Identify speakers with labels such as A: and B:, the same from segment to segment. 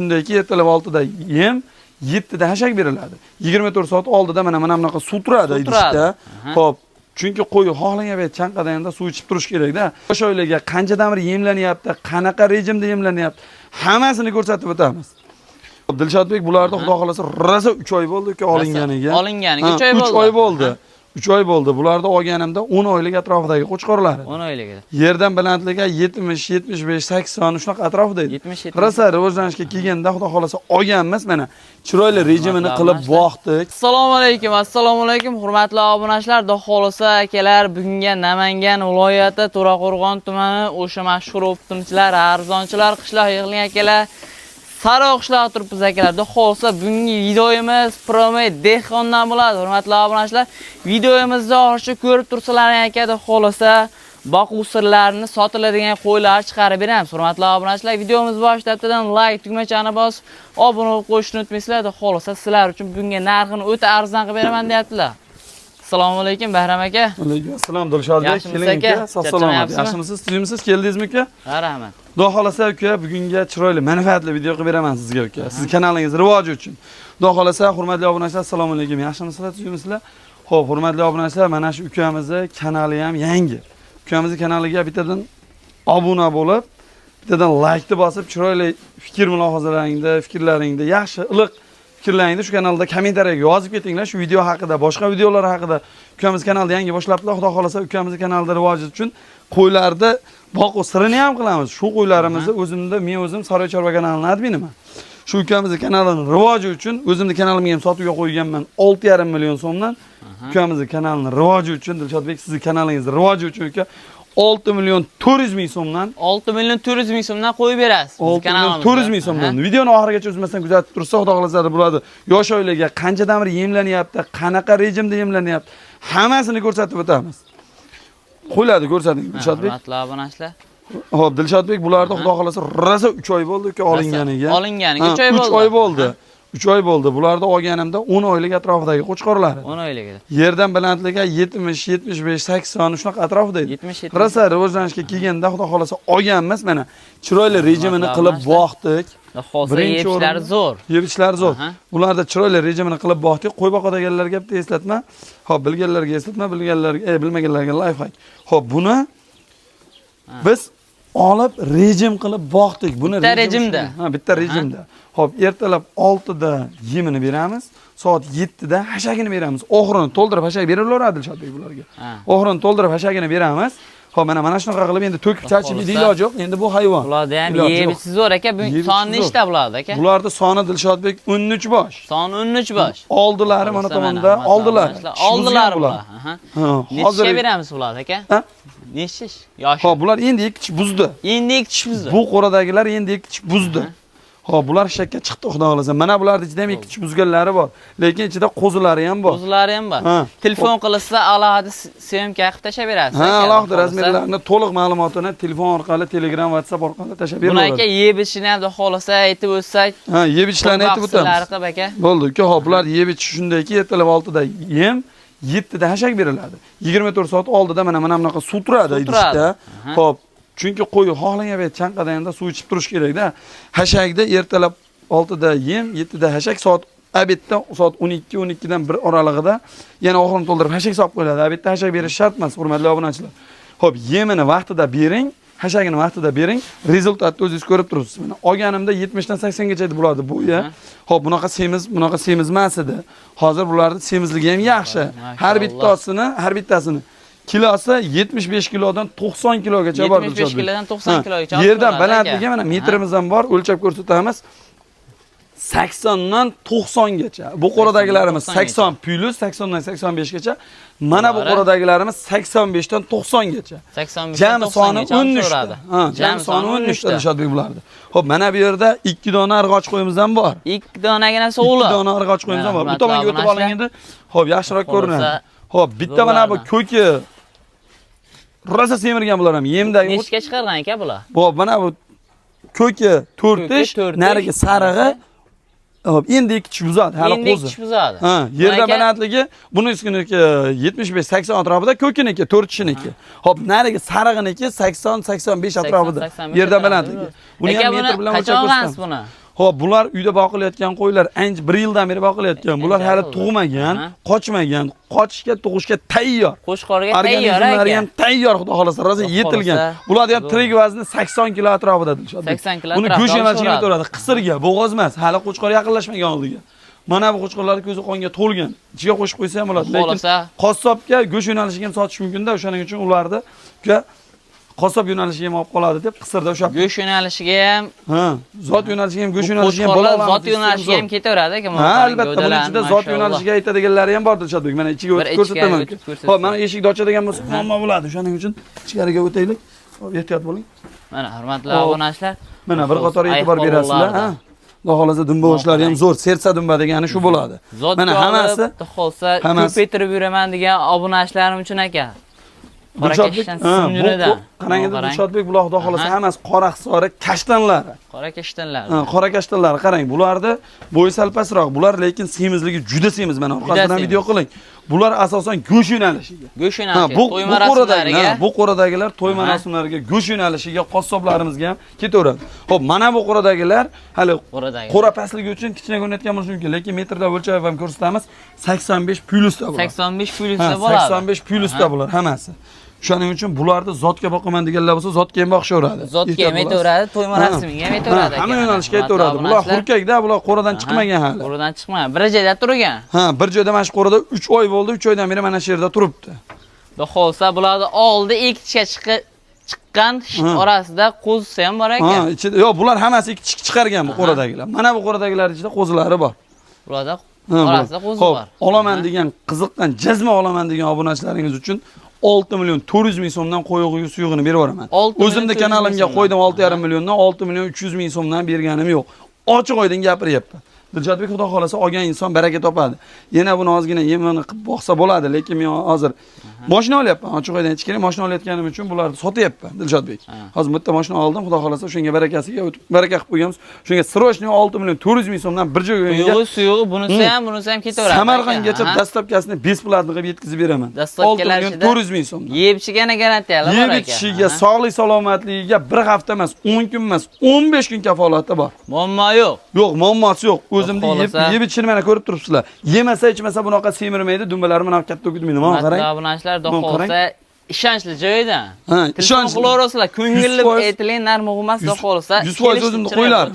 A: Shundayki, ertalab 6da yem, 7da hashak beriladi. 24 soat oldida mana bunaqa suv turadi idishda. Xo'p, chunki qo'y xohlagan payt chanqadaganda suv ichib turish kerakda. O'sha oilaga qanchadan bir yemlanyapti, qanaqa rejimda yemlanyapti, hammasini ko'rsatib o'tamiz. Dilshodbek, bularda xudo xolasa rosa 3 oy bo'ldi uka olinganiga.
B: Olinganiga 3 oy bo'ldi.
A: 3 oy bo'ldi. 3 oy bo'ldi. Bularda olganimda 10 oylik atrofidagi qo'chqorlar.
B: 10 oylik.
A: Yerdan balandligi 70, 75, 80 shunaqa atrofida edi.
B: 70, 70.
A: Rosa rivojlanishga kelganda xudo xolasa olganmiz mana. Chiroyli rejimini qilib boqdik.
B: Assalomu alaykum, assalomu alaykum hurmatli obunachilar. Xudo xolasa akalar, bugunga Namangan viloyati To'raqo'rg'on tumani o'sha mashhur o'ptimchilar, arzonchilar qishloq yig'ilgan akalar. Sariq qishloq turibmiz akalar. Xudo xolasa bugungi videomiz Prome dehqondan bo'ladi. Hurmatli obunachilar, videomizni oxirigacha ko'rib tursalar aka, xudo xolasa boquv sirlarini sotiladigan qo'ylar chiqarib beramiz. Hurmatli obunachilar, videomiz boshida bittadan like tugmachani bosib, obuna bo'lib qo'yishni unutmaysizlar. Xudo xolasa sizlar uchun bunga narxini o'ta arzon qilib beraman deyaptilar. Assalomu alaykum Bahram aka.
A: Alaykum assalom Dilshodbek, keling aka. Sog' salomat. Yaxshimisiz? Tuzukmisiz? Keldingizmi aka?
B: Ha, rahmat.
A: Xudo xolasa aka, bugunga chiroyli, manfaatli video qilib beraman sizga aka. Siz kanalingiz rivoji uchun. Xudo xolasa, hurmatli obunachilar, assalomu alaykum. Yaxshimisizlar, tuzukmisizlar? Xo'p, hurmatli obunachilar, mana shu ukamizni kanali ham yangi. Ukamizni kanaliga bittadan obuna bo'lib, bittadan laykni bosib, chiroyli fikr mulohazalaringni, fikrlaringni, yaxshi, iliq fikrlaringni shu kanalda kommentariyaga yozib ketinglar. Shu video haqida, boshqa videolar haqida. Ukamiz kanalda yangi boshlabdilar. Xudo xolasa ukamizni kanalida rivoji uchun qo'ylarni boquv sirini ham qilamiz. Shu qo'ylarimizni o'zimda, men o'zim Saroy chorva kanalining adminiman. Shu ukamizni kanalini rivoji uchun o'zimni kanalimga ham sotuvga qo'yganman 6,5 million so'mdan. Ukamizni kanalini rivoji uchun, Dilshodbek, sizni kanalingizni rivoji uchun uka 6 million 400 ming so'mdan
B: 6 million 400 ming so'mdan qo'yib berasiz.
A: 6 million 400 ming so'mdan. Videoni oxirigacha uzmasdan kuzatib tursa, xudo xolasa bo'ladi. Yosh oilaga qanchadan bir yemlanyapti, qanaqa rejimda yemlanyapti, hammasini ko'rsatib o'tamiz. Qo'ylarni ko'rsating Dilshodbek.
B: Hurmatli obunachilar.
A: Xo'p, Dilshodbek, bularda xudo xolasa rosa 3 oy bo'ldi uka olinganiga.
B: Olinganiga 3 oy bo'ldi.
A: 3 oy bo'ldi. 3 oy bo'ldi. Bularda olganimda 10 oylik atrofidagi qo'chqorlar.
B: 10 oylik.
A: Yerdan balandligi 70, 75, 80 shunaqa atrofida edi.
B: 70, 70.
A: Rosa rivojlanishga kelganda xudo xolasa olganmiz mana. Chiroyli rejimini qilib boqdik.
B: Xolasa yeyishlari zo'r.
A: Yeyishlari zo'r. Bularda chiroyli rejimini qilib boqdik. Qo'y boqadiganlarga bitta eslatma. Xo'p, bilganlarga eslatma, bilganlarga, bilmaganlarga life hack. Xo'p, buni biz olib rejim qilib boqdik. Buni
B: bitta rejimda.
A: Ha, bitta rejimda. Xo'p, ertalab 6da yemini beramiz, soat 7da hashagini beramiz. Oxirini to'ldirib hashak berilaveradi Dilshodbek bularga. Oxirini to'ldirib hashagini beramiz. Xo'p, mana shunaqa qilib endi to'kib chachib iloji yo'q. Endi bu hayvon.
B: Bularda ham yeb ichish zo'r aka. Bu soni nechta bularda aka?
A: Bularda soni Dilshodbek 13 bosh.
B: Soni 13 bosh.
A: Oldilari mana tomonda, oldilari.
B: Oldilari bular. Hozir beramiz bularni aka. Necha yosh?
A: Xo'p, bular endi 2 tish buzdi.
B: Endi 2 tish buzdi.
A: Bu qo'radagilar endi 2 tish buzdi. Xo'p, bular shakka chiqdi xudo xolasa. Mana bularning ichida ham 2 tish buzganlari bor, lekin ichida qo'zilari ham bor.
B: Qo'zilari ham bor. Telefon qilsa alohida syomka qilib tashlab berasiz.
A: Ha, alohida razmerlarini to'liq ma'lumotini telefon orqali, Telegram, WhatsApp orqali tashlab beriladi.
B: Buni aka yeb ichishini ham xudo xolasa aytib o'tsak.
A: Ha, yeb ichishlarini aytib o'tamiz.
B: Qilib aka.
A: Bo'ldi, uka, xo'p, bular yeb ichish shundayki, ertalab 6da yem, 7da hashak beriladi. 24 soat oldida mana bunaqa suv turadi idishda. Xo'p, chunki qo'y xohlagan payt chanqadaganda suv ichib turish kerakda. Hashakda ertalab 6da yem, 7da hashak, soat obedda soat 12, 12dan 1 oralig'ida yana oxirini to'ldirib hashak solib qo'yiladi. Obedda hashak berish shart emas, hurmatli obunachilar. Xo'p, yemini vaqtida bering, hashagini vaqtida bering, rezultatni o'zingiz ko'rib turibsiz. Mana olganimda 70 dan 80 gacha edi bularni bo'yi. Xo'p, bunaqa semiz, bunaqa semiz emas edi. Hozir bularning semizligi ham yaxshi. Har bittasini kilosi 75 kilodan 90 kilogacha bor.
B: 75 kilodan 90 kilogacha.
A: Yerdan balandligi mana metrimizdan bor, o'lchab ko'rsatamiz. 80 dan 90 gacha. Bu qo'radagilarimiz 80 plus 80 dan 85 gacha. Mana bu qo'radagilarimiz 85 dan 90 gacha.
B: 85
A: Jami soni 13 ta. Ha, jami soni 13 ta Dilshodbek bularda. Xo'p, mana bu yerda 2 dona arg'och qo'yimiz ham bor.
B: 2 donagina so'g'li.
A: 2 dona arg'och qo'yimiz ham bor. Bu tomonga o'tib oling endi. Xo'p, yaxshiroq ko'rinadi. Xo'p, bitta mana bu ko'ki rosa semirgan bular ham yemdagi.
B: Nechga chiqargan aka bular?
A: Xo'p, mana bu ko'ki 4 tish, narigi sarig'i. Xo'p, endi 2 tish buzadi, hali qo'zi.
B: Endi 2 tish buzadi.
A: Ha, yerda balandligi bunisiniki 75-80 atrofida, ko'kiniki 4 tishiniki. Xo'p, narigi sarig'iniki 80-85 atrofida. Yerda balandligi. Buni ham metr bilan o'lchab ko'rsatamiz.
B: Buni.
A: Xo'p, bular uyda boqilayotgan qo'ylar ancha 1 yildan beri boqilayotgan. Bular hali tug'magan, qochmagan, qochishga, tug'ishga tayyor.
B: Qo'chqorga tayyor
A: Organizmlari ham tayyor, xudo xolasa, rosa yetilgan. Bularni ham tirik vazni 80 kilo atrofida Dilshodbek.
B: 80 kilo
A: Buni go'sht yo'nalishiga ketaveradi. Qisirga, bo'g'oz emas, hali qo'chqor yaqinlashmagan oldiga. Mana bu qo'chqorlar ko'zi qonga to'lgan. Ichiga qo'shib qo'ysa ham bo'ladi. Lekin qassobga go'sht yo'nalishiga ham sotish mumkin-da, o'shaning uchun ularni qassob yo'nalishiga ham olib qoladi deb qisirda o'sha
B: go'sht yo'nalishiga ham,
A: ha, zot yo'nalishiga ham, go'sht yo'nalishiga ham
B: bo'la oladi. Zot yo'nalishiga ham ketaveradi aka.
A: Ha, albatta, buning ichida zot yo'nalishiga aytadiganlari ham bor Dilshodbek. Mana ichiga o'tib ko'rsataman. Xo'p, mana eshikni ochadigan bo'lsa muammo bo'ladi. O'shaning uchun ichkariga o'taylik. Xo'p, ehtiyot bo'ling.
B: Mana hurmatli obunachilar,
A: mana bir qator e'tibor berasizlar, ha. Xudo xolasa dumba oshlari ham zo'r, sersa dumba degani shu bo'ladi.
B: Mana hammasi xudo xolasa ko'paytirib yuraman degan obunachilarim uchun aka.
A: Dilshodbek, qarang endi Dilshodbek, bular xudo xolasa hammasi qora hisori kashtanlari.
B: Qora kashtanlar.
A: Ha, qora kashtanlari qarang, bularni bo'yi sal pastroq, bular lekin semizligi juda semiz. Mana orqasidan video qiling. Bular asosan go'sht yo'nalishiga.
B: Go'sht yo'nalishiga, to'y marosimlariga.
A: Bu qo'radagilar to'y marosimlariga, go'sht yo'nalishiga, qassoblarimizga ham ketaveradi. Xo'p, mana bu qo'radagilar hali qo'ra pastligi uchun kichkina ko'rinayotgan bo'lishi mumkin, lekin metrda o'lchab ham ko'rsatamiz. 85 plyusda bular.
B: 85 plyusda bo'ladi.
A: 85 plyusda bular hammasi. Shuning uchun bularni zotga boqaman deganlar bo'lsa, zotga ham boqishaveradi.
B: Zotga ham aytaveradi, to'y marosimiga ham aytaveradi.
A: Hamma yo'nalishga aytaveradi. Bular hurkakda, bular qo'radan chiqmagan hali.
B: Qo'radan chiqmagan. Bir joyda turgan.
A: Ha, bir joyda mana shu qo'rada 3 oy bo'ldi, 3 oydan beri mana shu yerda turibdi.
B: Xudo xolasa bularni oldi ikkita chiqqan orasida qo'zisi ham bor ekan.
A: Ha, ichida yo'q, bular hammasi ikki chiqargan bu qo'radagilar. Mana bu qo'radagilar ichida qo'zilari bor.
B: Bularda orasida qo'zi bor.
A: Olaman degan, qiziqqan, jazma olaman degan obunachilaringiz uchun 6 million 400 ming so'mdan qo'yig'i suyug'ini berib yuboraman. O'zimda kanalimga qo'ydim 6,5 milliondan 6 million 300 ming so'mdan berganim yo'q. Ochiq oydin gapiryapman. Dilshodbek xudo xolasa olgan inson baraka topadi. Yana buni ozgina yemini qilib boqsa bo'ladi, lekin men hozir mashina olyapman. Ochiq oydin aytish kerak, mashina olayotganim uchun bularni sotyapman Dilshodbek. Hozir bitta mashina oldim, xudo xolasa o'shanga barakasiga o'tib baraka qilib qo'yganmiz. Shunga srochniy 6 million 400 ming so'mdan bir joyga
B: Suyug'i, suyug'i bunisi ham, bunisi ham ketaveradi.
A: Samarqandgacha dastavkasini besplatni qilib yetkazib beraman. 6 million 400 ming so'mdan.
B: Yeb ichgani garantiyali bor aka.
A: Yeb ichishiga, sog'lik salomatligiga bir hafta emas, 10 kun emas, 15 kun kafolati bor.
B: Muammo yo'q.
A: Yo'q, muammosi yo'q. O'zimda yeb ichishini mana ko'rib turibsizlar. Yemasa, ichmasa bunaqa semirmaydi, dumbalari bunaqa katta o'tmaydi. Mana qarang.
B: Obunachilar xudo xolasa ishonchli joyidan.
A: Ha, ishonchli
B: qilaverasizlar. Ko'ngilli aytiling, narx muhim emas, xudo xolasa.
A: 100% o'zimni qo'ylarim.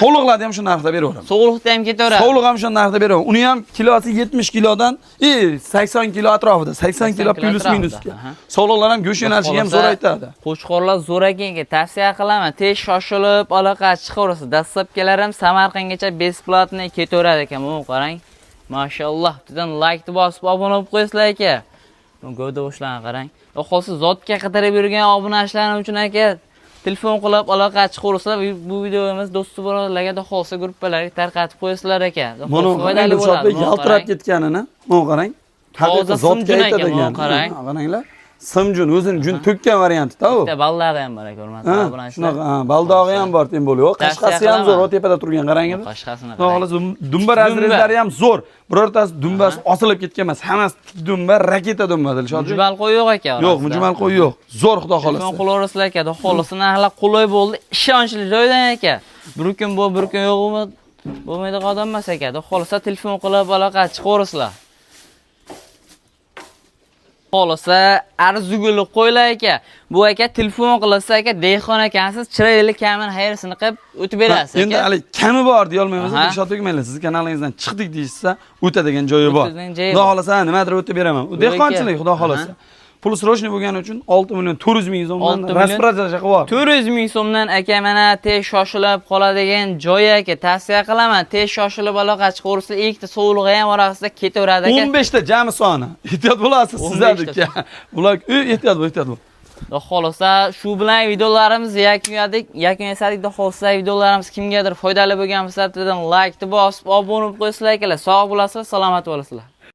A: Sovliqlarni ham shu narxda beraveraman.
B: Sovliqda ham ketaveradi.
A: Sovliq ham shu narxda beraman. Uni ham kilosi 70 kilodan, 80 kilo atrofida, 80 kilo plus minusga. Sovliqlar ham go'sht yo'nalishiga ham zo'r aytadi.
B: Qo'chqorlar zo'r ekan, tavsiya qilaman. Tez shoshilib aloqa chiqaverasiz. Dastlabkilar ham Samarqandgacha besplatni ketaveradi ekan. Buni qarang. Mashalloh, bittadan like bosib obuna bo'lib qo'yasizlar aka. Gavda bo'shlarni qarang. Xo'sh, zotga qidirib yurgan obunachilarim uchun aka telefon qilib aloqa chiqaversalar, bu videomiz do'sti birodarlarga xudo xolasa gruppalarga tarqatib qo'yasizlar aka.
A: Mana foydali bo'ladi. Yaltirab ketganini, mana qarang. Haqiqiy zotga aytadigan. Qaranglar. Simjun o'zini jun to'kkan variantida u.
B: Bitta baldog'i ham bor aka, hurmatli obunachilar.
A: Shunaqa, baldog'i ham bor, tem bo'ladi. Qashqasi ham zo'r, o tepada turgan qarang.
B: Qashqasini qarang.
A: Xolos, dumba razrezlari ham zo'r. Birortasi dumbasi osilib ketgan emas, hammasi tik dumba, raketa dumba Dilshodbek.
B: Mujmal qo'y yo'q aka.
A: Yo'q, mujmal qo'y yo'q. Zo'r xudo xolasa.
B: Telefon qilaverasizlar aka, xudo xolasa narxlar qulay bo'ldi, ishonchli joydan aka. Bir kun bu, bir kun yo'q bo'lmaydigan odam emas aka. Xudo xolasa telefon qilib aloqa chiqaverasizlar. Xolasa arzuguli qo'ylar aka. Bu aka telefon qilsa aka, dehqon ekansiz, chiroyli kamini xayrisini qilib o'tib berasiz aka.
A: Endi hali kami bor deya olmaymiz. Dilshodbek mayli, siz kanalingizdan chiqdik deyishsa, o'tadigan joyi bor. Xudo xolasa nimadir o'tib beraman. U dehqonchilik, xudo xolasa. Pul srochniy bo'lgani uchun 6 million 400 ming so'mdan rasprojasha qilib bor.
B: 400 ming so'mdan aka mana tez shoshilib qoladigan joyi aka, tavsiya qilaman. Tez shoshilib aloqa chiqaversa, ikkita sovlig'i ham orasida ketaveradi aka.
A: 15 ta jami soni. Ehtiyot bo'lasiz sizlarniki. Bular ehtiyot bo'l, ehtiyot bo'l.
B: Xudo xolasa shu bilan videolarimiz yakunladik. Yakun yasadik. Xudo xolasa videolarimiz kimgadir foydali bo'lgan bo'lsa, like bosib, obuna bo'lib qo'yasizlar akalar. Sog' bo'lasizlar, salomat bo'lasizlar.